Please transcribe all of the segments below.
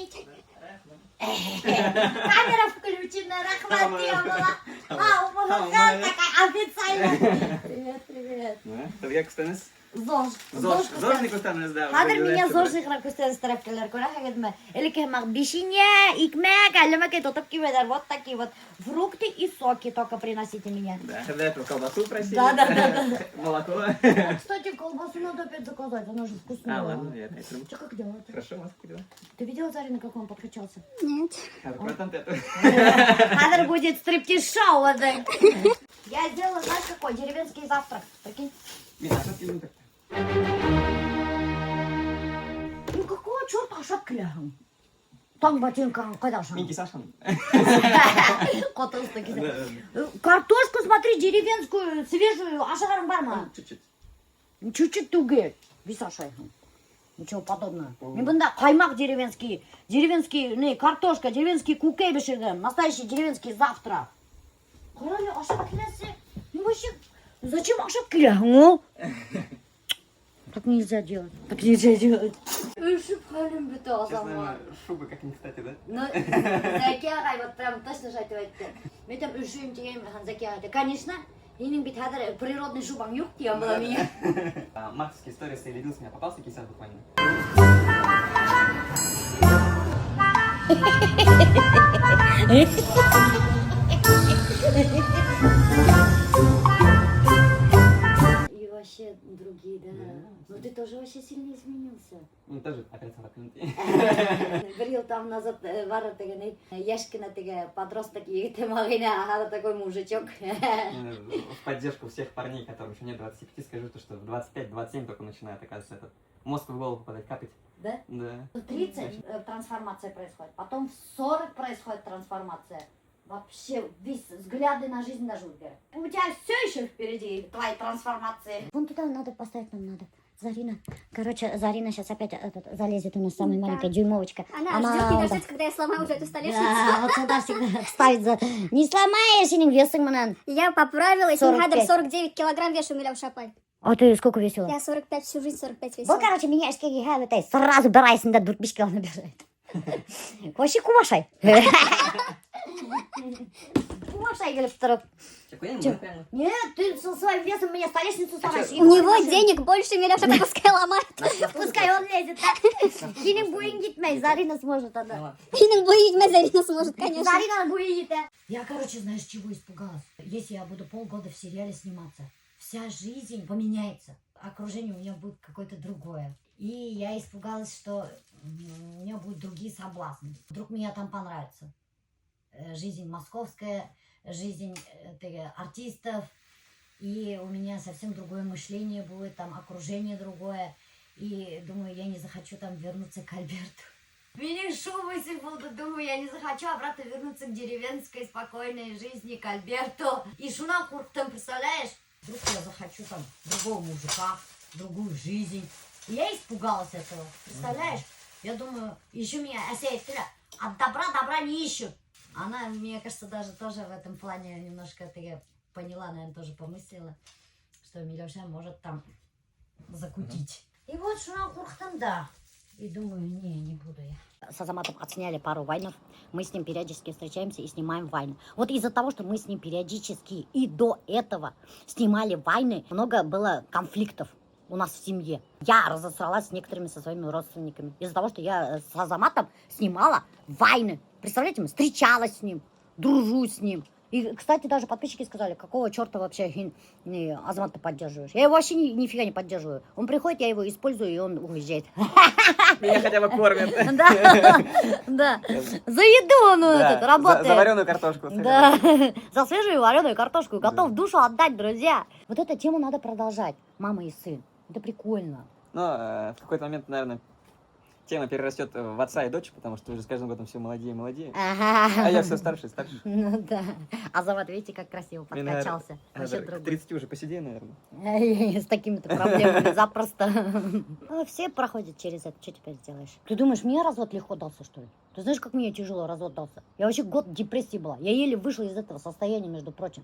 Пить. Камера включена, рәхмәт, тип. А, такая официальная. Привет, привет. Һеҙгә күстәнәс. ЗОЖ. ЗОЖ, ЗОЖный күстәнәс, да. Хәҙер миңә ЗОЖный күстәнәстәр әпкиләләр, күрәһегеҙме? Элекке һымаҡ бисенье, икмәк, әллә нәмәкәй тотоп килмәйҙәр. Вот такие вот фрукты и соки только приносите меня. Да, до этого колбасу просили. Да. Молоко. А, кстати, колбасу надо опять заказать, она же вкусная. А, ладно, я опять Че, как дела? Хорошо, у вас как дела? Ты видела Зарина, как он подкачался? Нет. Хәҙер будет стриптиз-шоу это. Я сделала, знаешь, какой? Деревенский завтрак. Прикинь. Мин ашап килдем так. Ну какого черта ашап киләһең? Таң ботинкаң ҡайҙа Мин ашаның? кисә ашаным. Ҡотолдо кисә. Картошку, смотри, деревенскую, свежую, ашағаның бармы? Чуть-чуть. Чуть-чуть түгел. Весь ашайһың. Ничего подобного. Мин бында ҡаймаҡ деревенский, деревенский, не, картошка, деревенский күкәй бешерҙем. Настоящий деревенский завтрак. Ҡара әле, ашап киләсе. Ну вообще, зачем ашап киләһең ул? Так нельзя делать. Так нельзя делать. Өшөп хәлем бөттө Сейчас, Азамат. наверное, шуба как не кстати, да? Ну, Зәки ағай вот прям точно әйтеп әйтте. Мин әйтәм, өшөйөм тигән, Зәки ағай әйтте. Конечно, һинең бит хәҙер природный шубаң юҡ тигән була миңә. А, мартовские сторисы или рилс у меня попался кисә буквально. И вообще другие, да. Ну ты тоже вообще сильно изменился. Ну, тоже опять 40 минут. Бер йыл там назад бар тигән йәш кенә теге подросток егет ине, хәҙер такой мужичок. В поддержку всех парней, которым еще нет 25, скажу то, что в 25-27 только начинает, оказывается, этот мозг в голову попадать, капать. Да? Да. В 30 трансформация происходит, потом в 40 происходит трансформация. Вообще весь взгляды на жизнь даже убирают. У тебя все еще впереди, твои трансформации. Вон туда надо поставить нам надо. Зарина. Короче, Зарина сейчас опять этот, залезет у нас самая маленькая дюймовочка. Она ждет, не дождется, когда я сломаю уже эту столешницу. Да, вот сюда всегда ставит за. Не сломаешь, һинең весың менән. Я поправилась, 45. хәҙер 49 килограмм вешу, Миләүшә апай. А ты сколько весила? Я 45, всю жизнь 45 весила. Был, короче, миңә эшкә килһә, этой, сразу бер ай эсендә 4-5 кило набирает. Вообще күп ашай. Күп ашай килеп тороп. Чё? Нет, ты со своим весом меня столешницу сломаешь. У него денег больше, Миләүшә апай, пускай ломает. Пускай он лезет, да? Һинең буйың етмәй, Зарина сможет она. Һинең буйың етмәй, Зарина сможет, конечно. Зарина буйы етә. Я, короче, знаешь, чего испугалась? Если я буду полгода в сериале сниматься, вся жизнь поменяется. Окружение у меня будет какое-то другое. И я испугалась, что у меня будут другие соблазны. Вдруг меня там понравится. Жизнь московская, жизнь артистов. И у меня совсем другое мышление будет, там окружение другое. И думаю, я не захочу там вернуться к Альберту. Меня шубы буду, думаю, я не захочу обратно вернуться к деревенской спокойной жизни, к Альберту. И шунан ҡурҡтым, представляешь? Вдруг я захочу там другого мужика, другую жизнь. И я испугалась этого, представляешь? Я думаю, еще меня әсәй әйтте, от добра добра не ищут. Она, мне кажется, даже тоже в этом плане немножко ты поняла, наверное, тоже помыслила, что Миләүшә может там закутить. И вот шунан ҡурҡтым, да. И думаю, не, не буду я. С Азаматом отсняли пару вайнов. Мы с ним периодически встречаемся и снимаем вайны. Вот из-за того, что мы с ним периодически и до этого снимали вайны, много было конфликтов у нас в семье. Я разосралась с некоторыми со своими родственниками. Из-за того, что я с Азаматом снимала вайны. Представляете, мы встречалась с ним, дружу с ним. И, кстати, даже подписчики сказали, какого черта вообще не, Азамат ты поддерживаешь? Я его вообще нифига не поддерживаю. Он приходит, я его использую, и он уезжает. Меня хотя бы кормят. Да. За еду он Да, этот работает. за вареную картошку. Да, за свежую вареную картошку. Готов душу отдать, друзья. Вот эту тему надо продолжать, мама и сын. Это прикольно. Но в какой-то момент, наверное, тема перерастет в отца и дочь, потому что уже с каждым годом все молодее и молодее. Ага. А я все старше и старше. Ну да. Азамат, видите, как красиво Мне, наверное, подкачался. Вообще К другой. 30 уже поседею, наверное. С такими-то проблемами запросто. Ну, все проходят через это. Что теперь сделаешь? Ты думаешь, мне развод легко дался, что ли? Ты знаешь, как мне тяжело развод дался? Я вообще год в депрессии была. Я еле вышла из этого состояния, между прочим.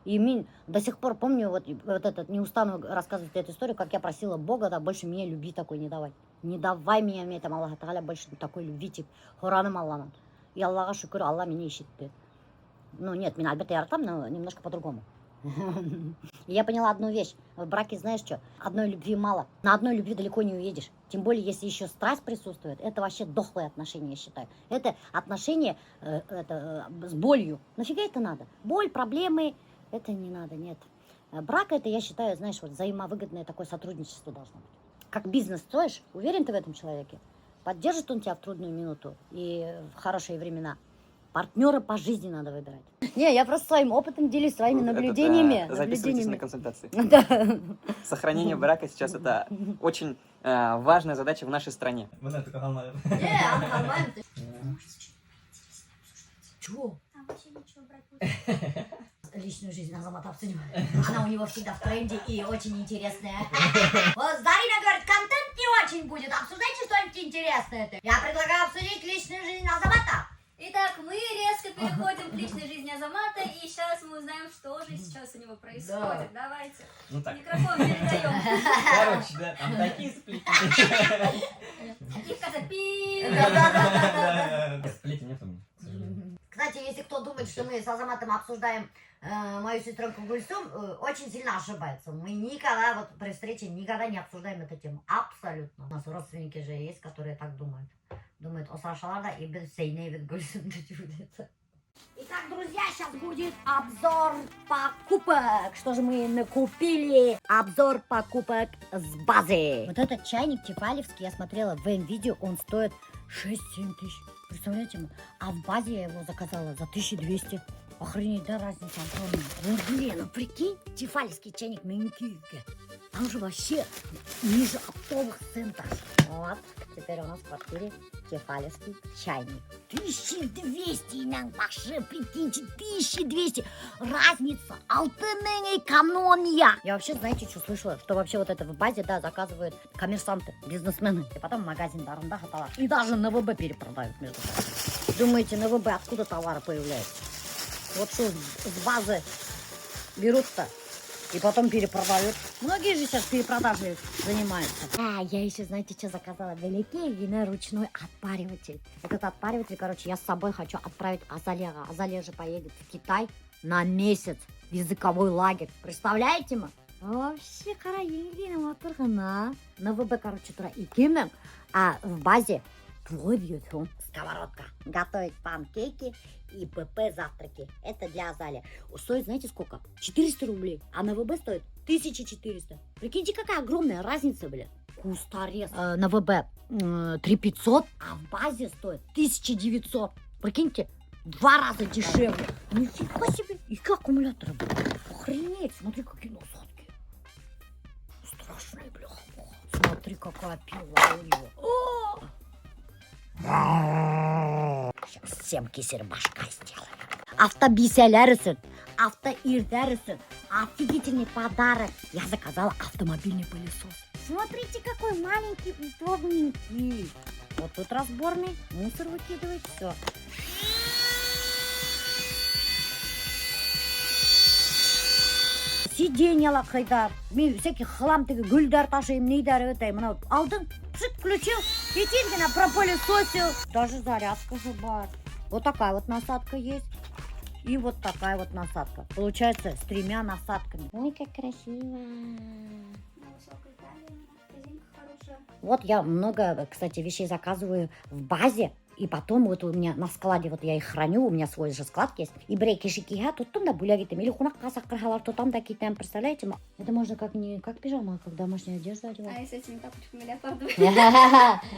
И мин до сих пор помню вот этот, не устану рассказывать эту историю, как я просила Бога, да, больше мне любви такой не давать. Не давай меня, мне там Аллаһы Тәғәлә, больше такой любви, тип һораным Алланан. И Аллаға шөкөр, Алла мине ишетте. Ну, нет, мин, әлбиттә, яратам, но немножко по-другому. И я поняла одну вещь. В браке, знаешь что, одной любви мало. На одной любви далеко не уедешь. Тем более, если еще страсть присутствует, это вообще дохлые отношения, я считаю. Это отношения это с болью. Нафига это надо? Боль, проблемы, это не надо, нет. Брак это, я считаю, знаешь, вот взаимовыгодное такое сотрудничество должно быть. Как бизнес строишь, уверен ты в этом человеке? Поддержит он тебя в трудную минуту и в хорошие времена. Партнера по жизни надо выбирать. Не, я просто своим опытом делюсь, своими Вот этот, наблюдениями. Записывайтесь на Наблюдениями. Консультации. Да. Сохранение брака сейчас — это очень важная задача в нашей стране. Чего? Там вообще ничего брать не Личную жизнь Азамата обсудим. Она у него всегда в тренде и очень интересная. Вот Зарина говорит, контент не очень будет. Обсуждайте что-нибудь интересное. Я предлагаю обсудить личную жизнь Азамата. Итак, мы резко переходим к личной жизни Азамата, и сейчас мы узнаем, что же сейчас у него происходит. Давайте. Ну так. Микрофон передаем. Короче, да, там такие сплетни. И в конце пи. Да-да-да-да. Сплетен нет у меня, к сожалению. Кстати, если кто думает, что мы с Азаматом обсуждаем мою сестренку Гульсум, очень сильно ошибается. Мы никогда, вот при встрече, никогда не обсуждаем эту тему. Абсолютно. У нас родственники же есть, которые так думают. Думают, осрашалар ҙа и беҙ һөйләйбеҙ Гульсум. Итак, друзья, сейчас будет обзор покупок. Что же мы накупили? Обзор покупок с базы. Вот этот чайник тефалевский, я смотрела в М-видео, он стоит 6-7 тысяч. Представляете? А в базе я его заказала за 1200. Охренеть, да, разница огромная. Ну, блин, ну прикинь, тефалевский чайник Минкивке. Там же вообще ниже оптовых цен даже. Вот, теперь у нас в квартире тефалевский чайник. 1200 инәң башы, прикиньте, 1200. Разница, алты мең экономия. Я вообще, знаете, что слышала? Что вообще вот это в базе, да, заказывают коммерсанты, бизнесмены. И потом магазиндарында һаталар. И даже на ВБ перепродают, между прочим. Думаете, на ВБ откуда товары появляются? Вот что с базы берут-то и потом перепродают. Многие же сейчас перепродажей занимаются. А, я еще, знаете, что заказала? Бәләкәй генә ручной отпариватель. Этот отпариватель, короче, я с собой хочу отправить Азалеға. Азалия же поедет в Китай на месяц в языковой лагерь. Представляете мы? Вообще, ҡара еңгәне матур ғына. На ВБ, короче, тора 2000, а в базе 900. Сковородка. Готовить панкейки и ПП завтраки. Это для Азали. Стоит, знаете, сколько? 400 рублей. А на ВБ стоит 1400. Прикиньте, какая огромная разница, блин. Кусторез. На ВБ 3500, а в базе стоит 1900. Прикиньте, в два раза дешевле. Нифига себе. И как аккумуляторы, блин. Охренеть, смотри, какие насадки. Страшные, бляха. Смотри, какая пила у него. О! Сейчас всем кисер башка сделаю. Автобисәләр өсөн, автоирҙәр өсөн офигительный подарок. Я заказала автомобильный пылесос. Смотрите, какой маленький, удобненький. Вот тут разборный, мусор выкидывает, все. Сиденья ҡайҙа, мин всякий хлам теге гөлдәр ташыйым, ниҙәр өтәй. Мына алдың, пшик, включил, и генә пропылесосил. Даже зарядка же бар. Вот такая вот насадка есть. И вот такая вот насадка. Получается, с тремя насадками. Ой, как красиво. На высокой талии, резинка хорошая. Вот я много, кстати, вещей заказываю в базе. И потом вот у меня на складе, вот я их храню, у меня свой же склад есть. И берәй кеше килһә, тоттом да бүләк итәм. Или ҡунаҡҡа саҡырһалар, тотам да китәм, представляете? Это можно как не как пижама, а как домашняя одежда одевать. А если этими тапочками леопардовыми?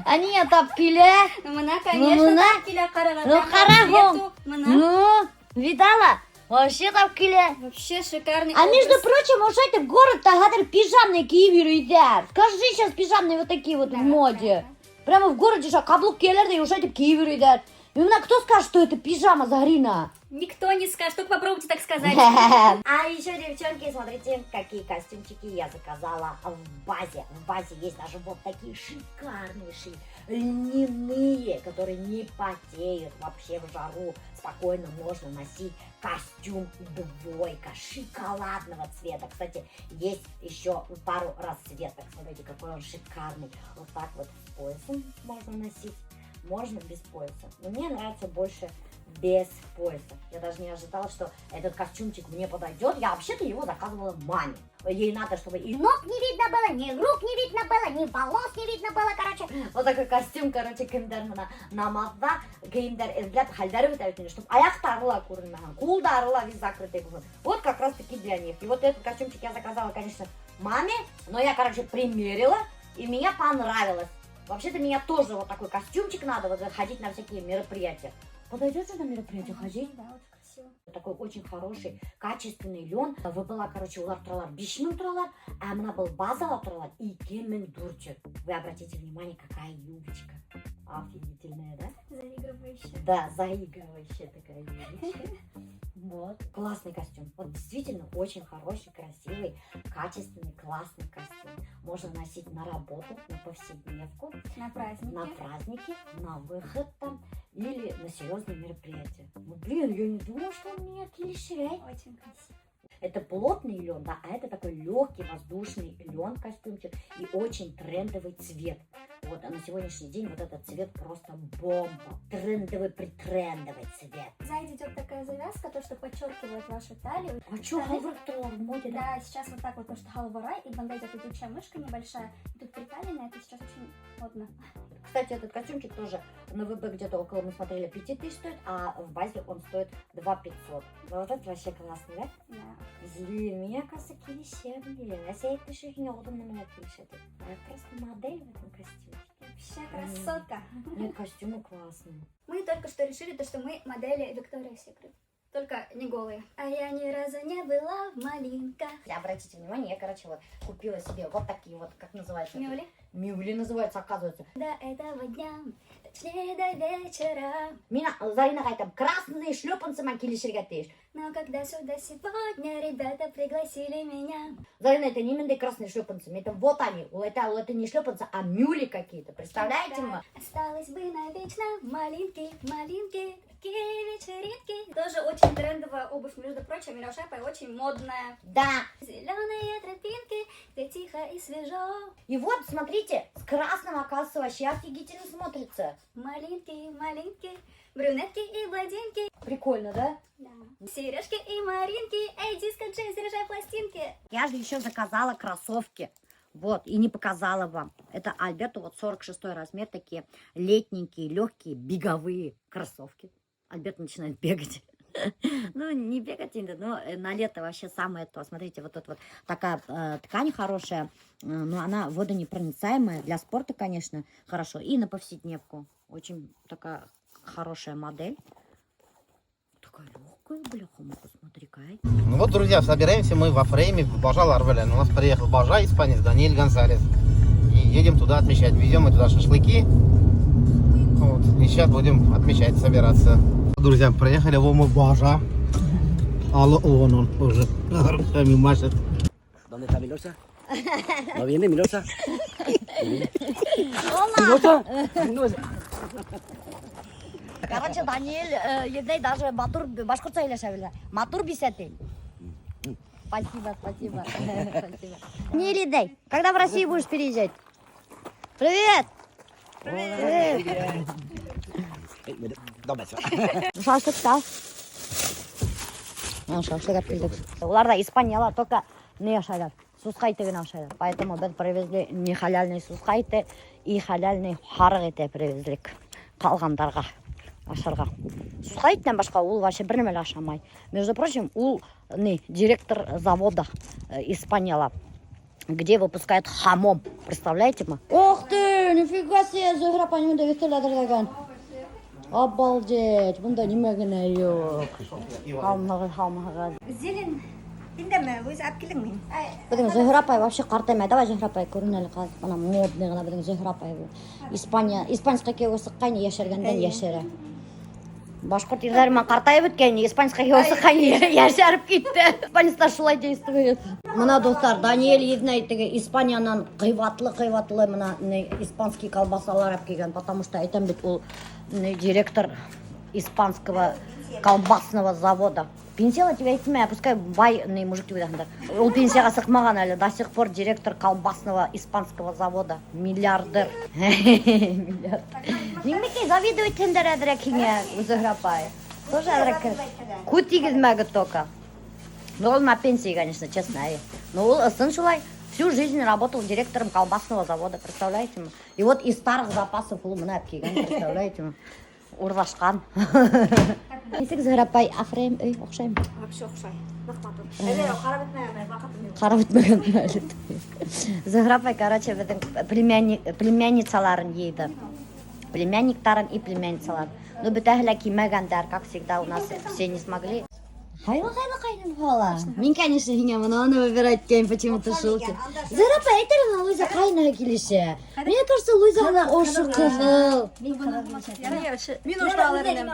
А нет, тап килә. Ну, мына, конечно, мына. тап килә ҡарағанда. Ну, ҡара. Мына. Ну, видала? Вообще тап килә. Вообще шикарный А между образ. прочим, уж это город-то хәҙер пижамные кейеп йөрөйҙәр. Скажи, сейчас пижамные вот такие вот Да, в моде. да. Прямо в городе же каблук кейәләр ҙә ошолайтып кейеп йөрөйҙәр. И мына кто скажет, что это пижама, Зарина? Никто не скажет, только попробуйте так сказать. А еще, девчонки, смотрите, какие костюмчики я заказала в базе. В базе есть даже вот такие шикарнейшие льняные. которые не потеют вообще в жару. Спокойно можно носить костюм двойка шоколадного цвета. Кстати, есть еще пару расцветок. Смотрите, какой он шикарный. Вот так вот с поясом можно носить. Можно без пояса. Но мне нравится больше без пояса. Я даже не ожидала, что этот костюмчик мне подойдет. Я вообще-то его заказывала маме. Ей надо, чтобы и ног не видно было, ни рук не видно было, ни волос не видно было, короче. Вот такой костюм, короче, кемдәр бына намаҙҙа кейемдәр эҙләп хәлдәре бөтә бит, чтобы аяҡтары ла күренмәһен, ҡулдары ла весь закрытый булһын. Вот как раз таки для них. И вот этот костюмчик я заказала, конечно, маме, но я, короче, примерила, и мне понравилось. Вообще-то меня тоже вот такой костюмчик надо, вот ходить на всякие мероприятия. Подойдет же на мероприятие ходить? Да, очень красиво. Такой очень хороший, качественный лен. ВБ-ла, короче, улар торалар 5 мең торалар, а бына был базала торалар 2400. Вы обратите внимание, какая юбочка. Офигительная, да? Заигрывающая. Да, заигрывающая такая юбочка. Вот. Классный костюм. Вот действительно очень хороший, красивый, качественный, классный костюм. Можно носить на работу, на повседневку, На праздники. На праздники, на выход там или на серьезные мероприятия. Ну, блин, я не думала, что он меня килешә. Очень красиво. Это плотный лен, да, а это такой легкий воздушный лен костюмчик и очень трендовый цвет. Вот, а на сегодняшний день вот этот цвет просто бомба. Трендовый, притрендовый цвет. Сзади идет такая завязка, то, что подчеркивает вашу талию. А чё, һалбырап торалар в моде, да? Да, сейчас вот так вот, то, что һалбырай, и бында идет летучая мышка небольшая, и тут приталенная, это сейчас очень модно. Кстати, этот костюмчик тоже на ВБ где-то около, мы смотрели, 5000 стоит, а в базе он стоит 2 500. Ну, вот это вообще классно, да? Да. Блин, мне кажется, килешә, блин. Ә әйтте һиңә оҙон нәмәләр килешә. Я просто модель в этом костюмчике. Вообще красотка. Нет, костюмы классные. Мы только что решили то, что мы модели Victoria's Secret. Только не голые. А я ни разу не была в малинках. Обратите внимание, я, короче, вот купила себе вот такие вот, как называется? Мюли. Мюли называются, оказывается. До этого дня, точнее до вечера. Мин Заринаға әйтәм, красные шлепанцы менән килешергә тейеш. Но когда сюда сегодня ребята пригласили меня. Зарина, это ниндәй красные шлепанцы. Мин әйтәм, вот они. Ул әйтә, ул это не шлепанцы, а мюли какие-то. Представляете Да. мы? Осталось бы навечно малинки, малинки, такие вечеринки. Тоже очень трендовая обувь, между прочим, Миләүшә апай очень модная. Да. Зеленые тропинки, где тихо и свежо. И вот, смотрите, с красным, оказывается, вообще офигительно смотрится. Малинки, малинки, брюнетки и блондинки. Прикольно, да? Да. Сережки и Маринки, эй, диско Джей, заряжай пластинки. Я же еще заказала кроссовки. Вот, и не показала вам. Это Альберту вот 46 размер, такие летненькие, легкие, беговые кроссовки. Альберт начинает бегать. Ну, не бегать, но на лето вообще самое то. Смотрите, вот тут вот такая ткань хорошая, но она водонепроницаемая. Для спорта, конечно, хорошо. И на повседневку. Очень такая хорошая модель. Такая легкая, бляха-муха, смотри-ка. Ай. Ну вот, друзья, собираемся мы во фрейме в Бажалар белән. У нас приехал Бажа, испанец Даниэль Гонсалес. И едем туда отмечать. Везем мы туда шашлыки. Вот. И сейчас будем отмечать, собираться. Друзья, приехали в Бажа. Алло, вон он уже руками машет. ¿Dónde está Milosa? ¿No viene Milosa? Hola! ¿Milosa? No, Короче, Даниэль еҙнәй даже матур башҡортса һөйләшә белә. Матур бисә ти. Спасибо, спасибо. Спасибо. Даниэль еҙнәй, когда в Россию будешь переезжать? Привет! Привет! Dos besos. Шашлыҡ. Шашлыҡ алып килдек. Улар ҙа Испанияла только ни ашайҙар? Сусҡа ите генә ашайҙар. Поэтому беҙ привезли не халяльный сусҡа ите и халяльный һарыҡ ите привезли ҡалғандарға ашарға. Сусҡа итенән башҡа ул вообще бер нәмә лә ашамай. Между прочим, ул ни директор завода Испанияла, где выпускают хамон. Представляете мы? Ох ты, нифига себе, Зөһрә апай ниндәй өҫтәл әҙерләгән. Обалдеть, бында нимә генә юҡ. Һаумыһығыҙ, һаумыһығыҙ. Зелень. Индәмә, үҙе алып килдең мин. Беҙҙең Зөһрә апай вообще ҡартаймай. Давай, Зөһрә апай, күрен әле ҡалай. Бына модный ғына беҙҙең Зөһрә апай. Испания, испанецҡа кейәүгә сыҡҡайны, йәшәргәндән Эйе. Йәшәрә. Башҡорт ирҙәре менән ҡартайып бөткән, испанецҡа кейәүгә сыҡҡан, йәшәреп китте. Испанецтар шулай действует. Мына, дуҫтар, Даниэль еҙнәй теге Испаниянан ҡыйбатлы-ҡыйбатлы мына ни, испанский колбасалар алып килгән, потому что әйтәм бит, ул ни, директор испанского колбасного завода. Пенсияла тип әйтмә, пускай бай ни, мужик тип уйлаһындар. Ул пенсияға сыҡмаған әле, до сих пор директор колбасного испанского завода, миллиардер. Миллиард. Нимәкәй завидовать итһендәр әҙерәк һиңә, Зөһрә апай. Тоже әҙерәк күҙ тейгеҙмәгеҙ только. Ну, ул на пенсии, конечно, честно. Әй. Но ул ысын шулай. Всю жизнь работал директором колбасного завода, представляете? И вот из старых запасов ул мына алып килгән, представляете? Урлашҡан. Нисек, Зөһрә апай, A-frame өй оҡшаймы? Вообще оҡшай. Ныҡ матур. Әле ҡарап бөтмәгән, ваҡытым юҡ. Ҡарап бөтмәгән әле. Зөһрә апай, короче, беҙҙең племянницаларын йыйҙы. Племянниктарын и племянницаларын. Ну, бөтәһе лә килмәгәндәр, как всегда, у нас все не смогли. Һайла, һайла, ҡайным һала. Мин, конечно, һиңә мынаны выбирать иткән, почему-то шелки. Зөһрә апай, әйт әле, Луиза ҡайһыһы килешә? Мне кажется, Луизаға ошо ҡыҙыл. Мин ошоно алыр инем.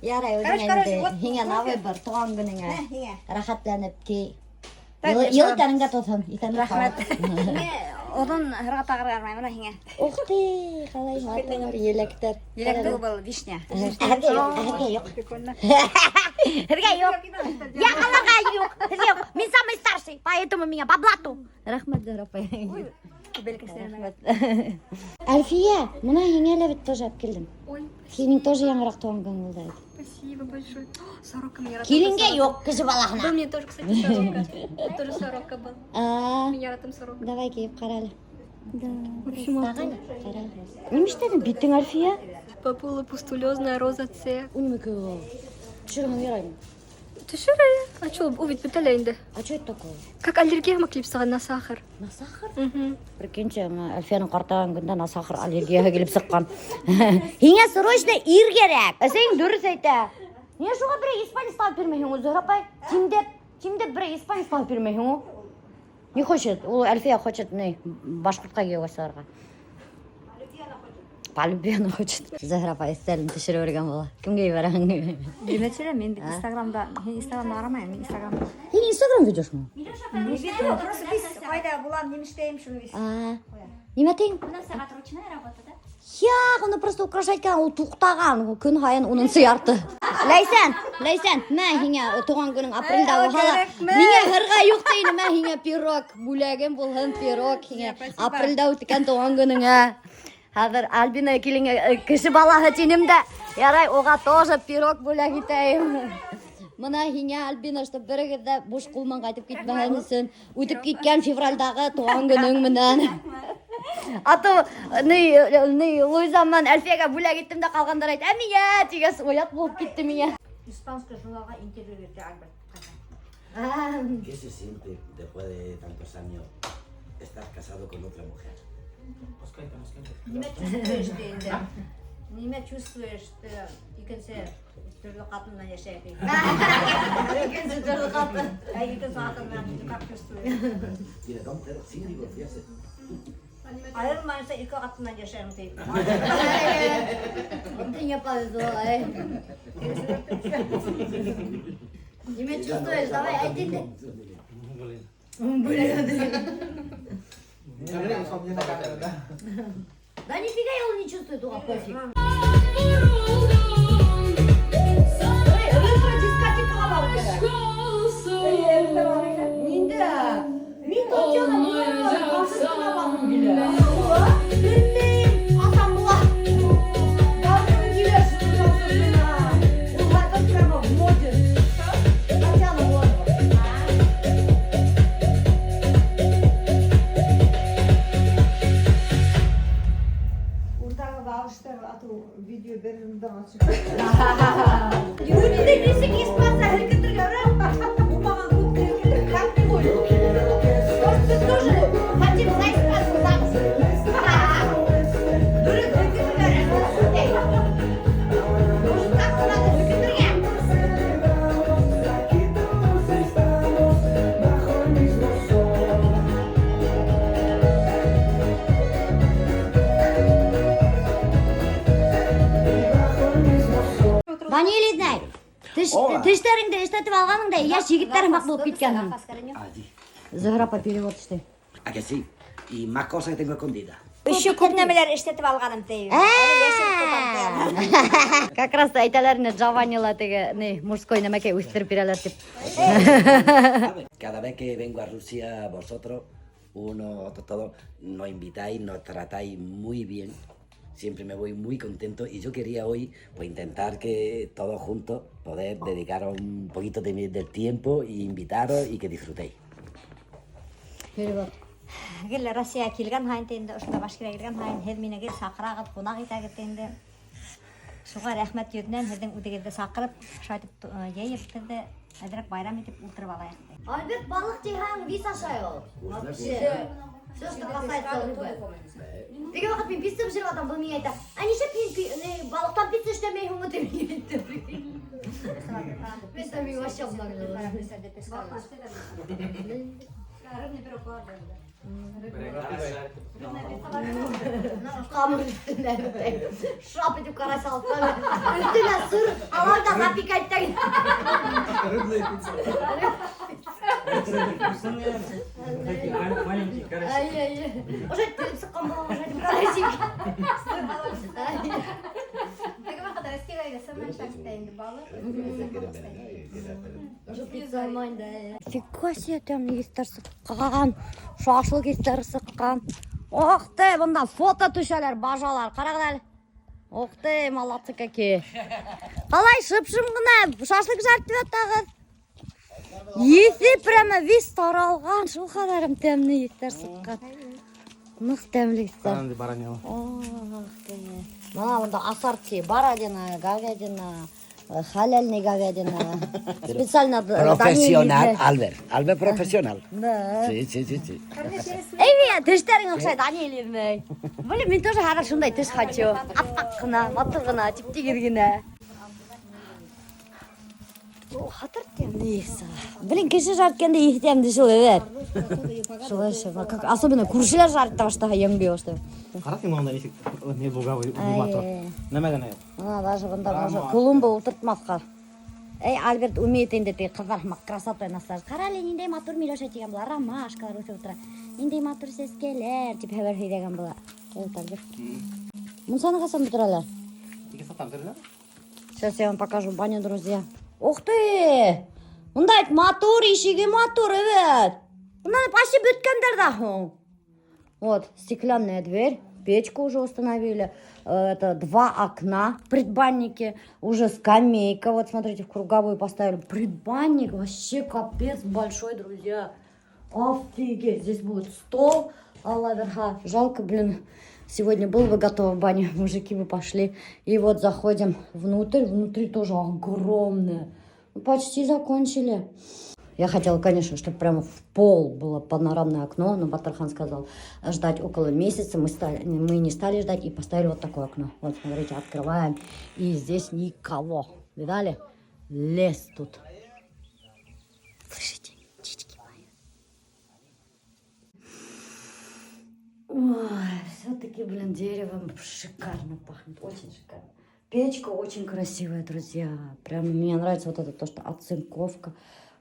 Ярай, үҙеңә Короче, короче, инде вот һиңә на выбор, тыуған көнөңә. Һиңә. Рәхәтләнеп кей. Так, Йылы тәнеңдә торһон. Иҫәнлек. Рәхмәт. Һиңә оҙон һырға тағырға ярамай, мына һиңә. Ух ты, ҡалай матур еләктәр. Еләк түгел, был вишня. Һеҙгә юҡ, һеҙгә юҡ. Прикольно. Һеҙгә юҡ. Я ҡалырға юҡ, һеҙгә юҡ. Мин самый старший, поэтому миңа по блату. Рәхмәт, Зөһрә апай. Бәләкәстәр. Әлфиә, мына һиңә лә бит тоже алып килдем. Ой, Һинең тоже яңыраҡ тыуған көнөң булды әле. Спасибо большое. О, сорока мне Киленгә юҡ, кеше балаһына. Был мне тоже, кстати, сорока. Тоже сорока был. А, Мин яратам сорока. Давай кейеп ҡара әле. Да. Вообще матур. Ҡара. Нимә эшләнең битең, Әлфиә? Папуло-пустулезная розацеа. Ул нимәкәй ул? Төшөрһәң яраймы? Төшөр. А что, ул бит бөтә лә инде. А что это такое? Как аллергия килеп сыға на сахар. На сахар? Угу. Прикиньте, мына Әлфиәнең ҡартайған көндә на сахар аллергияһы килеп сыҡҡан. Һиңә срочно ир кәрәк. Әсәйең дөрөҫ әйтә. Ниңә шуға берәй испанец табып бирмәйһең ул, Зөһрә апай? Тимдәп, тимдәп берәй испанец табып бирмәйһең ул. Не хочет, ул Әлфиә хочет ни, башҡортҡа кейәүгә сығырға. По любви она хочет. Зөһрә апай өҫтәлен төшөрөп йөрөгән була. Кемгә ебәрәһең? Нимә төшөрәм? Мин бит Инстаграмда, һин Инстаграмда ҡарамайым, мин Инстаграмда. Һин Инстаграм ведешь-мы? Не веду, просто беҙ ҡайҙа булам, нимә эшләйем, шуны беҙ. А, нимә тиң? У нас сәғәт ручная работа, да? Юҡ, уны просто украшать иткән, ул туҡтаған, көн һайын унынсы ярты. Ләйсән, Ләйсән, мә һиңә тыуған көнөң апрелдә булһа ла, миңә һырға юҡ тине, мә һиңә пирог, бүләгем булһын пирог һиңә. Апрелдә үткән тыуған көнөңә. Хәҙер Альбина киленгә кеше балаһы тинем дә, ярай, уға тоже пирог бүләк итәйем. Мына һиңә, Альбина, чтоб берегеҙ ҙә буш ҡул менән ҡайтып китмәһен өсөн, үтеп киткән февралдәге тыуған көнөң менән. А то ни, ни, Луиза менән Әлфиәгә бүләк иттем дә ҡалғандар әйтә, ә миңә тигәс оят булып китте миңә. Испанский журналға интервью бирҙе Альберт. ¿Qué se siente después de tantos años estar casado con otra mujer? Нимә чувствуешь ти инде? Нимә чувствуешь ты икенсе төрлө ҡатын менән йәшәйһең? Икенсе төрлө ҡатын. Ә икенсе ҡатын менән ты как чувствуешь? Tiene dos mujeres sin divorciarse. Айырылмайынса ике ҡатын менән йәшәйем ти. Һиңә повезло, эй. Нимә чувствуешь? Давай, әйт инде. Блин. Да нифига он не чувствует, уға пофиг. Эй, ретро дискотекаға барыу кәрәк. Ниндә? Мин Татьяна Буланова концертына барғым килә. Белмәйем, ҡасан була. Барғым килә шуның концертына. Ул хәҙер прямо в моде. Татьяна Буланова. Ундағы алыштар ату видео берҙем. Үҙеңде нисек испанса һелкетергә өйрән. Булмаған күпте һелкетер, как ты будешь? Может, беҙ тоже хотим за испанца замуж? Дөрөҫ һелкетергә өйрән. Может, как-то надо һелкетергә? Aquí todos estamos bajo el mismo sol. Bajo el mismo sol. Даниэль еҙнәй. Hola. Тештәреңде эшләтеп алғаның да, йәш егеттәр һымаҡ булып киткәнһең. Allí. Зөһрә апай, перевод эшләй. ¿A que sí? Y más cosas que tengo escondidas. Еще күп нәмәләр эшләтеп алғаным тейем. Как раз әйтәләр ине, Джованни теге, ни, мужской нәмәкәй үҫтереп бирәләр тип. ¿Sabes? Cada vez que vengo a Rusia, vosotros, uno, otro, todos, nos invitáis, nos tratáis muy bien. Siempre me voy muy contento y yo quería hoy, pues, intentar que todos juntos poder dedicaros un poquito del tiempo y invitaros y que disfrutéis. Перевод. Гел Россияға килгән һайын инде, ошонда Башкирға килгән һайын һеҙ мине гел саҡырағыҙ, ҡунаҡ итәгеҙ инде. Шуға рәхмәт йөҙөнән һеҙҙең үҙегеҙҙе саҡырып, шулайтып йыйып беҙҙе әҙерәк байрам итеп ултырып алайыҡ. Альберт балыҡ тиһәң, вис ашай ул. Вообще. Все, что касается рыбы. Теге ваҡыт мин пицца бешереп ятам, был миңә әйтә: "Ә нишләп һин ни, балыҡтан пицца эшләмәйһең?" тип миңә әйтте. Пицца мин вообще обнаглела. Рыбный пирог бар инде. Ҡамыр өҫтөнә шап итеп карась алып ҡуя. Өҫтөнә сыр алам да запекать итә. Рыбная пицца. Такие маленькие карасики. Ай-ай. Уже телеп сыҡҡан була, уже карасик. Теге ваҡыт Россияға саман шартта инде балыҡ. Уже пицца алмайын да. Фига себе, тәмле еҫтәр сыҡҡан. Шашлык еҫтәре сыҡҡан. Ох ты, бында фото төшәләр, бажалар. Ҡарағыҙ әле. Ох ты, молодцы какие. Ҡалай шып-шым ғына шашлык жарить ятағыҙ. Еҫе прямо весь таралған, шул ҡәҙәрем тәмле еҫтәр сыҡҡан. Ныҡ тәмле еҫтәр. Баранды, баранина. Ох ты. Мына бында ассорти, баранина, говядина, халяльный говядина. Специально Profesional, Даниэль. Albert. Albert profesional. Да. Sí. Эй, миңә тештәрең оҡшай, Даниэль еҙнәй. Блин, мин тоже хәҙер шундай теш хочу. Аппаҡ ҡына, матур ғына, тип-тигеҙ генә. О, хәтәр тәмле еҫ. Блин, кеше жарить иткәндә еҫ тәмле шул, әйбәт. Шулай шул. Как, особенно күршеләр жарить итә башлаһа, йәмгә башлай. Ҡара һин унда нисек не луговый матур. Нәмә генә юҡ. Мына даже бында уже клумба ултыртмаҫҡа. Эй, Альберт умеет инде теге ҡыҙҙар һымаҡ красотой наслаждаться. Ҡара әле, ниндәй матур миләүшә тигән була, ромашкалар үҫеп ултыра. Ниндәй матур сәскәләр тип хәбәр һөйләгән була. Ул Альберт. Мунсаны ҡасан бөтөрәләр? Ике сәғәттән бөтөрәләр. Сейчас я вам покажу баню, друзья. Ух ты! Бында бит матур, ишеге матур, әйбәт. Бында почти бөткәндәр ҙә һуң. Вот, стеклянная дверь, печку уже установили. Это два окна в предбаннике, уже скамейка. Вот, смотрите, в круговую поставили. Предбанник вообще капец большой, друзья. Офигеть, здесь будет стол. Алла верха. Жалко, блин, сегодня был бы готова баня, мужики бы пошли. И вот заходим внутрь, внутри тоже огромное. Ну, почти закончили. Я хотела, конечно, чтобы прямо в пол было панорамное окно, но Батырхан сказал ждать около месяца. Мы не стали ждать и поставили вот такое окно. Вот, смотрите, открываем, и здесь никого. Видали? Лес тут. Слышите? Птички поют. Ой, все-таки, блин, деревом шикарно пахнет, очень шикарно. Печка очень красивая, друзья. Прям мне нравится вот это то, что оцинковка.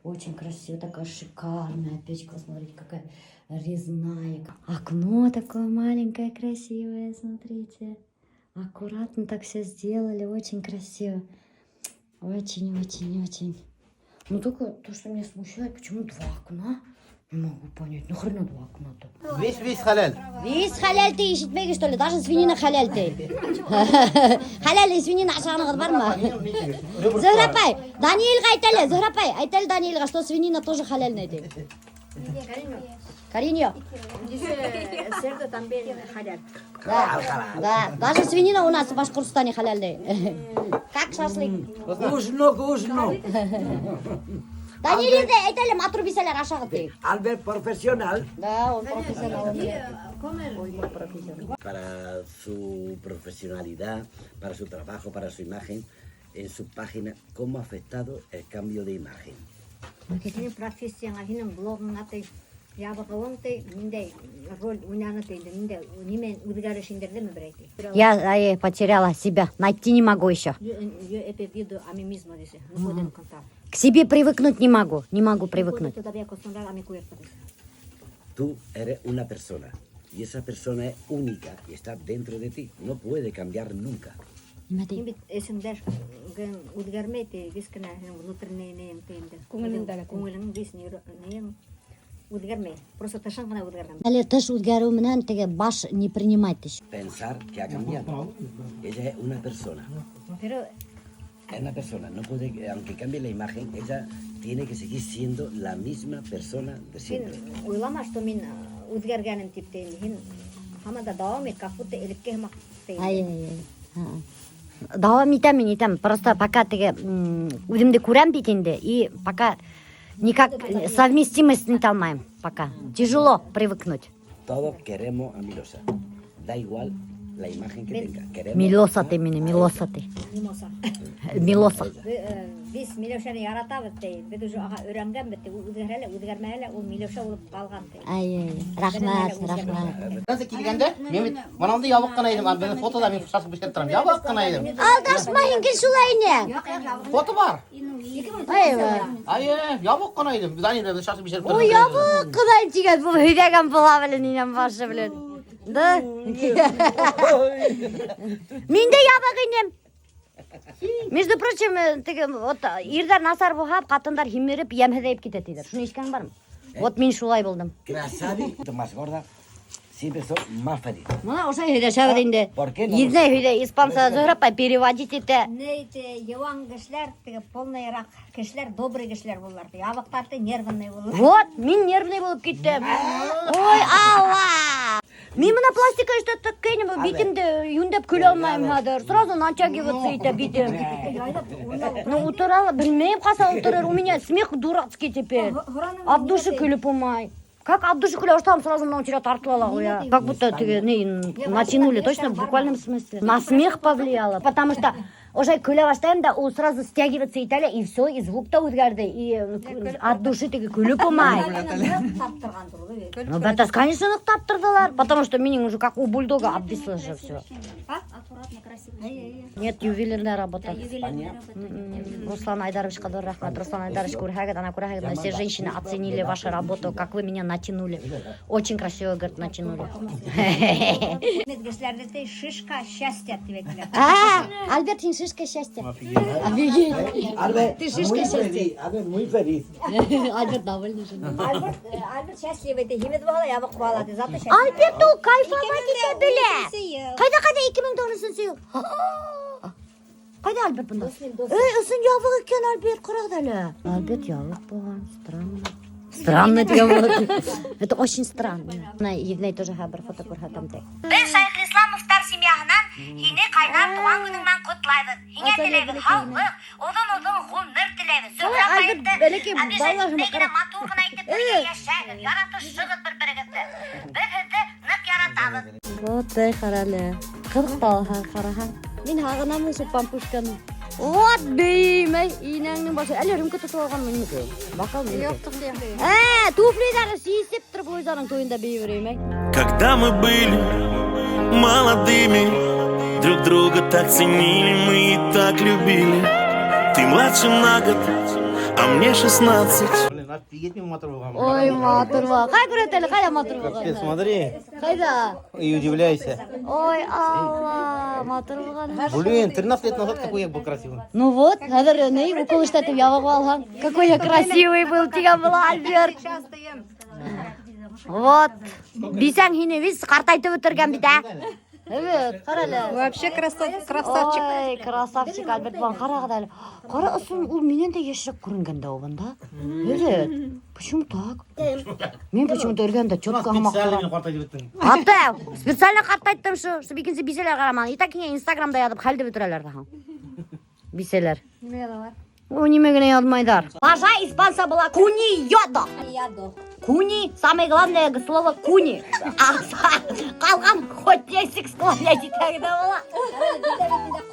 Очень красивая, такая шикарная печка. Смотрите, какая резная. Окно такое маленькое, красивое, смотрите. Аккуратно так все сделали, очень красиво. Очень-очень-очень. Ну только то, что меня смущает, почему два окна? Не могу понять. Ну хрена два окна-то. Весь, весь халяль. Весь халяль ти ишетмәгән, что ли? Даже свинина халяль ти. Халяль свинина ашағанығыҙ бармы? Зөһрә апай, Даниэлға әйт әле, Зөһрә апай, әйт әле Даниэлға, что свинина тоже халяльная ти. Cariño. Cerdo también халяль. Да, даже свинина у нас в Башкортостане халяльная. Как шашлык? Вкусно, вкусно. Даниэль әйт әле, матур бисәләр ашағыҙ ти. Albert profesional. Да, он профессионал. Para su profesionalidad, para su trabajo, para su imagen, en su página, ¿cómo ha afectado el cambio de imagen? Һинең профессияңа, һинең блогыңа ти. Ябығыуың ти, ниндәй роль уйнаны ти инде, ниндәй нимә үҙгәреш индерҙеме берәй ти. Я потеряла себя, найти не могу еще. Yo he perdido a mí mismo, dice. No puedo encontrar. К себе привыкнуть не могу, не могу No puedo привыкнуть. todavía acostumbrar a mi cuerpo, dice. Tú eres una persona y esa persona es única y está dentro de ti. No puede cambiar nunca. Нимә ти? Һин бит эсеңдә үҙгәрмәй ти, весь кенә һинең внутренний нең ти инде. Күңелеңдәге. Күңелең весь нең үҙгәрмәй. Просто тышың ғына үҙгәргән. Әле тыш үҙгәреү менән теге баш не принимает еще. Pensar que ha cambiado. Ella es una persona. Pero Es una persona, no puede, aunque cambie la imagen, ella tiene que seguir siendo la misma persona de һин siempre. уйлама, что мин үҙгәргәнем тип тә инде. Һин һаман да дауам ит, как будто элекке һымаҡ ти инде. Ай, ай, ай. Ха. Дауам итәм мин, итәм. Просто пока теге үҙемде күрәм бит инде, и пока никак совместимость итә алмайым пока. Тяжело привыкнуть. Todos queremos a Milosa. Da igual la imagen que tenga. Queremos Милоса a- ти мине, a Милоса ти. Мимоза. Милоса. Беҙ Миләүшәне яратабыҙ ти. Беҙ уже уға өйрәнгәнбеҙ ти. Ул үҙгәрһә лә, үҙгәрмәһә лә, ул Миләүшә булып ҡалған ти. Ай, ай, рәхмәт, рәхмәт. Нәсә килгәндә, мин бит мынауҙы ябыҡ ҡына инем, беҙҙең фотола мин шашып бешереп торам. Ябыҡ ҡына инем. Алдашма һин гел шулай ине. Фото бар. Ай, Ай, ябыҡ ҡына инем. Данил беҙ шашып бешереп торам. Ой, ябыҡ ҡына тигән был һөйләгән була белән инәм башы белән. Да? Мин дә ябыҡ инем. Между прочим, теге вот ирҙәр насар булһа, ҡатындар һимереп, йәмһеҙәйеп китә тиҙәр. Шуны ишеткән бармы? Вот мин шулай булдым. Krasavi, más gorda, siempre son más felices. Мына ошо һөйләшәбеҙ инде. Por qué no? Еҙнәй һөйләй, испанса Зөһрә апай переводить итә. Ни ти, йыуан кешеләр, теге полныйыраҡ кешеләр, добрый кешеләр булалар. Ябыҡтар ти, нервный булалар. Вот, мин нервный булып киттем. Ой, Алла! Мин мына пластика эшләткәйнем, битемде йүнләп көлә алмайым хәҙер. Сразу натягиваться итә битем. Ну, ултыра, белмәйем ҡасан ултырыр. У меня смех дурацкий теперь. От души көлөп булмай. Как от души көлә башлаһам, сразу мынау тирә тартыла ла ҡуя. Как будто теге не натянули, точно в буквальном смысле. На смех повлияло, потому что уже көлә башлайым да, ул сразу стягиваться итә лә, и все, и звук та үҙгәрҙе, и от души теге көлөп булмай. Тарттырған ул. Ну, бәтәс, конечно, ныҡ тарттырҙылар, потому что минең уже как у бульдога обвисло же все. Аккуратно, красиво. Нет, ювелирная работа. Ювелирная работа. Руслан Айдаровичҡа ҙур рәхмәт. Руслан Айдарович күрһәгеҙ, ана күрһәгеҙ, но все женщины оценили вашу работу, как вы меня натянули. Очень красиво, говорит, натянули. Кешеләрҙе ти, шишка счастья тип әйтәләр. А, Альберт, һин шишка счастья. Офигеть. Albert, Ты шишка muy счастья. feliz, Albert, muy feliz. Альберт довольный же. Альберт, Альберт счастливый ти, һимеҙ булһа ла ябыҡ була ти. Зато счастливый. Альберт ул кайфовать итә белә. Ҡайҙа, ҡайҙа 2009 йыл? Ҡайҙа Альберт бында? Эй, ысын ябыҡ икән Альберт, ҡарағыҙ әле. Альберт ябыҡ булған, странно. Странно тигән була. Это очень странно. Мына еҙнәй тоже бер фото күрһәтәм ти. Беҙ Шайхлисламовтар семьяһынан һине ҡайнар тыуған көнөң менән ҡотлайбыҙ. Һиңә теләйбеҙ һаулыҡ, оҙон-оҙон ғүмер теләйбеҙ. Зөһрә Альберт апайымды бәләкәй балалар һымаҡ обижать генә матур ғына итеп бергә йәшәгеҙ, яратышығыҙ бер-берегеҙҙе. Беҙ һеҙҙе ныҡ яратабыҙ. Вот, эй, ҡара әле. Ҡыҙыҡ та ҡараһаң. Мин һағынамын шул пампушканы. Вот беймәй, инәңнең башы. Әле рюмка тотоп алғанмы нимәкәй? Бокал нимәкәй? Ә, туфлиҙары сисеп тороп Луизаның туйында бейей бирәйем, әй. Когда мы были молодыми, друг друга так ценили, мы и так любили. Ты младше на год, а мне 16. Блин, офигеть мин матур булған. Ой, матур була. Ҡай күрһәт әле, ҡайҙа матур Капец, булған? смотри Ҡайҙа? и удивляйся. Ой, Алла, матур булған. Блин, 13 лет назад какой я был красивый. Ну вот, хәҙер ни укол эшләтеп ябыҡ алған. Какой я красивый был, тигән була Альберт. Вот. Бисәң һине вис ҡартайтып бөтөргән бит, ә? Evet, ҡара әле. Вообще красавчик. Ой, красавчик Альберт булған. Ҡарағыҙ әле. Ҡара, ысын ул минән дә йәшерәк күренгән дә ул бында. Evet. Почему так? Мин почему-то эргәмдә четко һымаҡ Специально торам. мине ҡартайтып бөттөң. Ата, специально ҡартайттым шу, чтобы икенсе бисәләр ҡараманы. И так һиңә Инстаграмда яҙып хәлде бөтөрәләр ҙа. Бисәләр. Нимә яҙалар? О, нимә генә яҙмайҙар. Бажа испанса была куни йода. Ядо. Куни, самое главное слово куни. А ҡалған хоть нисек склонять итә була.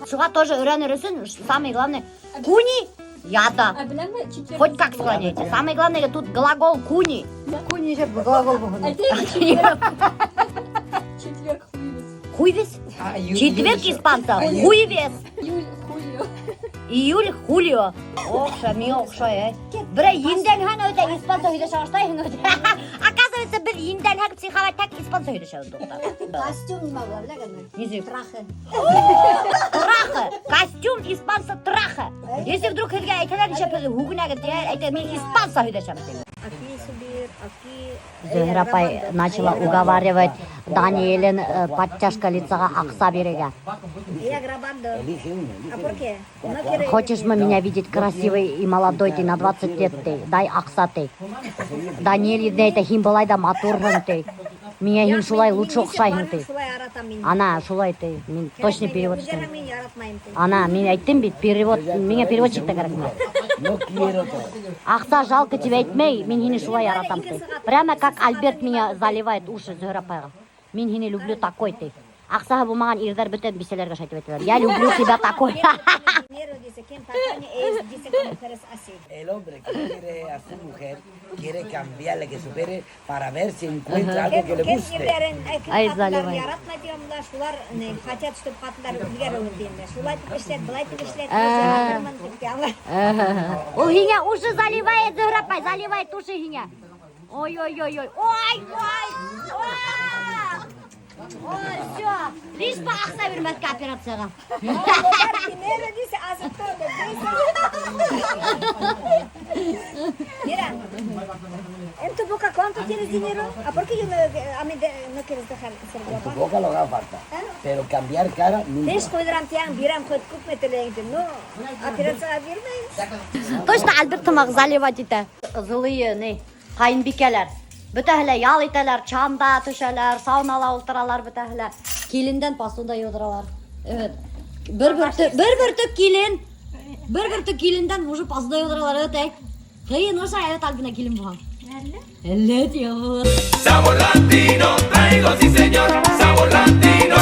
Шуға тоже өйрәнер өсөн самое главное куни Я да. Ә беләңме, четверг. Хоть как склоняйте. Самое главное, тут глагол куни. Куни же глагол булған. Әйтәйем, четверг. Четверг jueves. Jueves? Четверг испанца. Jueves. Июль, Хулио. Июль, Хулио. Оҡшай, миңә оҡшай, әй. Берәй ендәнһәң өтә, испанса һөйләшә башлайһың өтә. Оказывается, беҙ ендәнһәк психовать так испанса һөйләшәбеҙ, дуҫтар. Костюм нимә була, беләгеҙме? Нисек? Трахы. Трахы. Костюм испанса трахы. Если вдруг һеҙгә әйтәләр, нишләп һеҙ һүгенәгеҙ, тип, әйтә, мин испанса һөйләшәм тип. Aquí subir, aquí. Зөһрә апай начала уговаривать Даниэлен подтяжка лицаға аҡса бирергә. Я grabando. Elige uno, elige А por uno. qué? No quiere. Хочешь мы меня видеть красивой и молодой ты на 20 лет ты, дай аҡса ты. Даниэль еҙнәй әйтә, һин былай да матурһың ты. Миңә һин шулай лучше оҡшайһың ты. Шулай яратам мин. Ана, шулай ты. Мин точно перевод Үҙҙәре эшләйем. мин яратмайым ти. Ана, мин әйттем бит, перевод, миңә переводчик та кәрәкмәй. No quiero todo. Аҡса жалко тип әйтмәй, мин һине шулай яратам ти. Прямо как Альберт меня заливает уши Зөһрә апайға. Мин һине люблю такой ти. Аҡсаһы булмаған ирҙәр бөтә бисәләргә шулай әйтәләр. Я люблю тебя такой. Dinero dice, ¿quién patrón es? Dice que mujeres así. El hombre que quiere a su mujer quiere cambiarle, que supere para ver si encuentra algo que le Кем guste. ирҙәрен, кем Ай, ҡатындарын заливай. яратмай тигән була, шулар не, хотят, чтобы ҡатындар үҙгәреүен тием. Шулай итеп эшләт, былай итеп эшләт, яратырмын тип аңлай. Ул һиңә уши заливает, Зөһрә апай, заливает уши һиңә. Ой-ой-ой-ой. Ой, ой, ой. Ой, все. Лишь бы аҡса бирмәҫкә операцияға. Dinero dice, hace todo. Dice. Mira, en tu boca, ¿cuánto tienes dinero? ¿A por qué yo no, a mí no quieres dejar ser En tu guapa? boca lo haga falta. Pero cambiar cara nunca. Теш ҡуйҙырам тиң, бирәм хоть күпме теләйем тим. Ну, операцияға бирмәйем. Точно Альберт һымаҡ заливать итә. Злые, ни, ҡайынбикәләр. Бөтәһе лә ял итәләр, чанда төшәләр, саунала ултыралар бөтәһе лә. Килендән посуда йыуҙыралар. Evet. Бер бөртөк килендән уже посуда йыуҙыралар, evet, әй. Ҡыйын ошо, evet, Альбина килен булған. Әллә? Әллә, тиҙ. Sabor latino, traigo, sí señor, sabor latino.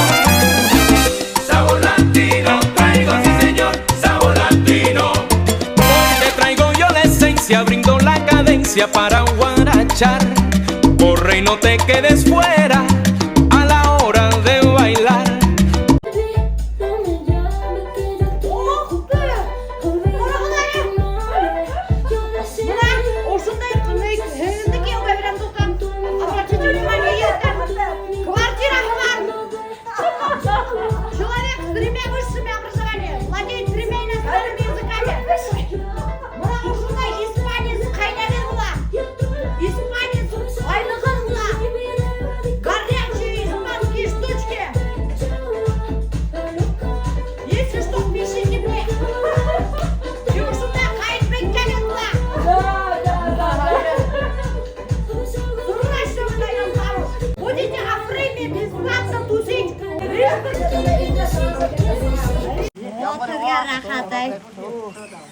Sabor latino, traigo, sí señor, sabor latino. Te traigo yo la esencia, brindo la cadencia para guarachar. Corre y no te quedes fuera a la hora de bailar. No me llames que yo estoy ocupada. Olvida tu nombre. Yo decidí. Ошондай һеңлемде кейәүгә бирәм, дуҫтар. Обратите внимание, квартираһы бар. Человек с тремя высшими образованиями, владеет тремя иностранными языками. Бына ошондай испанец ҡәйнәгеҙ була. Испанец ҡайнығыҙ була. Горячие испанские штучки. Если что, пишите мне. И ошондай ҡайынбикәгеҙ була. Срочно выдаем замуж. Будете во фрейме бесплатно тусить. Вот һеҙгә рәхәт, әй.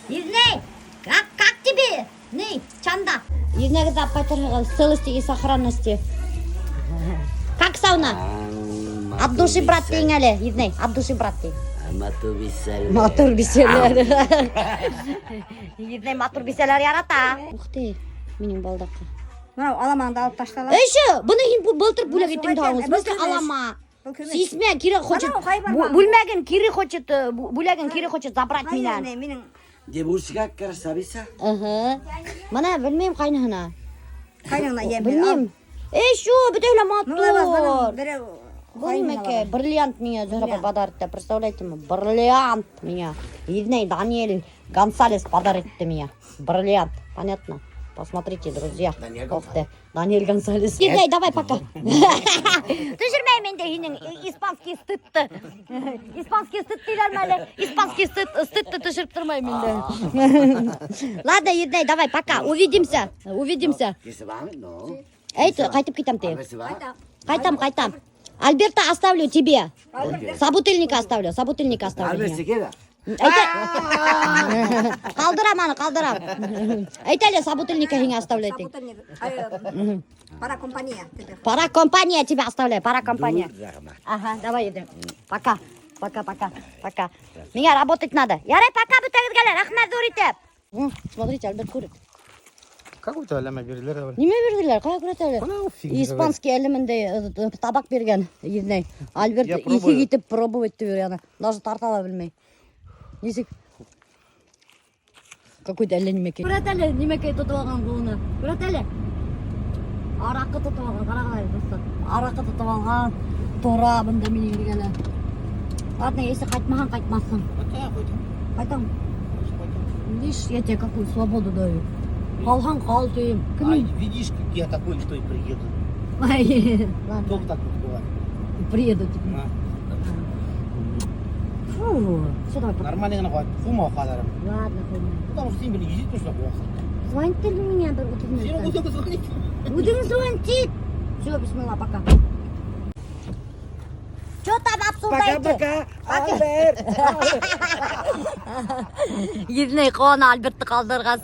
Еҙнәй, как тебе? Ни, чанда. Еҙнәгеҙҙе алып ҡайтырһығыҙ, в целости и сохранности. Как сауна? От души, брат, тиң әле, еҙнәй, от души, брат, ти. Матур бисәләр. Матур бисәләр. Еҙнәй матур бисәләр ярата. Ух ты, минең балдаҡҡа. Бынау аламаңды алып ташлала. Эше, быны һин былтыр бүләк иттең Шулай тағы. икән, В смысле был көмөш. алама? Был көмөш. Сисмә, кире хочет. Анау ҡай бармағың? Бүлмәген кире хочет, бүләген кире хочет забрать Ҡай минән. еренә, минең De busca красавица. Ыһы. Бына белмәйем ҡайныһына. ҡайныңна йәм. Белмәйем. Эй, шо, бөтәһе лә Ну, лабаз, бының матур. берәү Был нимәкәй? Бриллиант миңә Зөһрә апай подарит итте. Представляете ме? Бриллиант миңә. Еҙнәй Даниэль Гонсалес подарит итте миңә. Бриллиант. Понятно? Посмотрите, друзья. Даниэль Ох ты. Даниэль Гонсалес. Еҙнәй, давай пока. Төшөрмәйем инде һинең испанский стыдты. Испанский стыд тиҙәрме әле? Испанский стыд, стыдты төшөрөп тормайым инде. Ладно, еҙнәй, давай, пока. Увидимся. Увидимся. ¿Que se van? No. Әйт, ҡайтып китәм ти. A ver, se va. Ҡайтам, ҡайтам. Альберта оставлю тебе. Собутыльника оставлю, собутыльника оставлю. Albert se queda. Әйтә. Ҡалдырам аны, ҡалдырам. Әйт әле, собутыльника һиңә оставлю әйтең. Собутыльник. Ай, Para компания тебе. Para компания тебя оставляю, para компания. Dur, Ага, давай идем. Пока. Пока, пока, пока. Миңә работать надо. Ярай, пока бөтәгеҙгә лә, рәхмәт ҙур итеп. Смотрите, Альберт курит. Какой-то әллә бирҙеләр. Нимә бирҙеләр? Ҡайҙа күрһәтәләр? Бына фигня. Испанский әле бындай табак биргән еҙнәй. Альберт Я иҫе пробую. Китеп пробовать итеп йөрөй ана. Даже тарта ла белмәй. Нисек? Какой-то әллә нимәкәй. Күрһәт әле нимәкәй тотоп алған ҡулына. Күрһәт әле. Араҡы тотоп алған, ҡарағыҙ әле, дуҫтар. Араҡы тотоп алған. Тора бында минең эргәлә. Ладно, если ҡайтмаһаң, ҡайтмаҫһың. Ҡайтам. Видишь, я тебе какую свободу даю. Ҡалһаң ҡал тием. Кем Ай, видишь, как я такой, что и приеду. Ай, ладно. Только так вот бывает. Приеду тебе. На. Фу, все, давай, пока. Нормально ғына ҡуй. Ҡыума хәҙер. Ладно, ҡуймайым. Потому что һин бер ездить точно ҡыуаһың. Звонит ли меня бер 30 Һин минут? үҙең звонить. Үҙең звонит. Все, бисмилла, пока. Что там обсуждаете? Пока, Альберт. Еҙнәй ҡыуана Альбертты ҡалдырғас.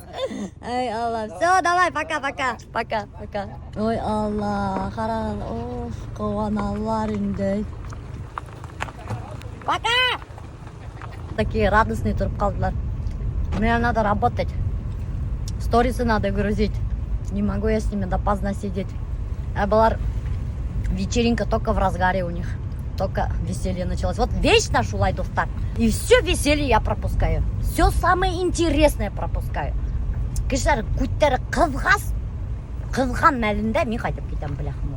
Эй, Алла. Все, давай, пока, пока. Пока, пока. Ой, Алла, ҡарағыҙ. Оф, ҡыуаналар инде. Пока! Такие радостные тороп ҡалдылар. Мне надо работать. Сторисы надо грузить. Не могу я с ними допоздна сидеть. А была вечеринка только в разгаре у них. Только веселье началось. Вот вечно шулай, дуҫтар. И все веселье я пропускаю. Все самое интересное пропускаю. Кешеләр күттәре ҡыҙғас, ҡыҙған мәлендә мин ҡайтып китәм, бляха.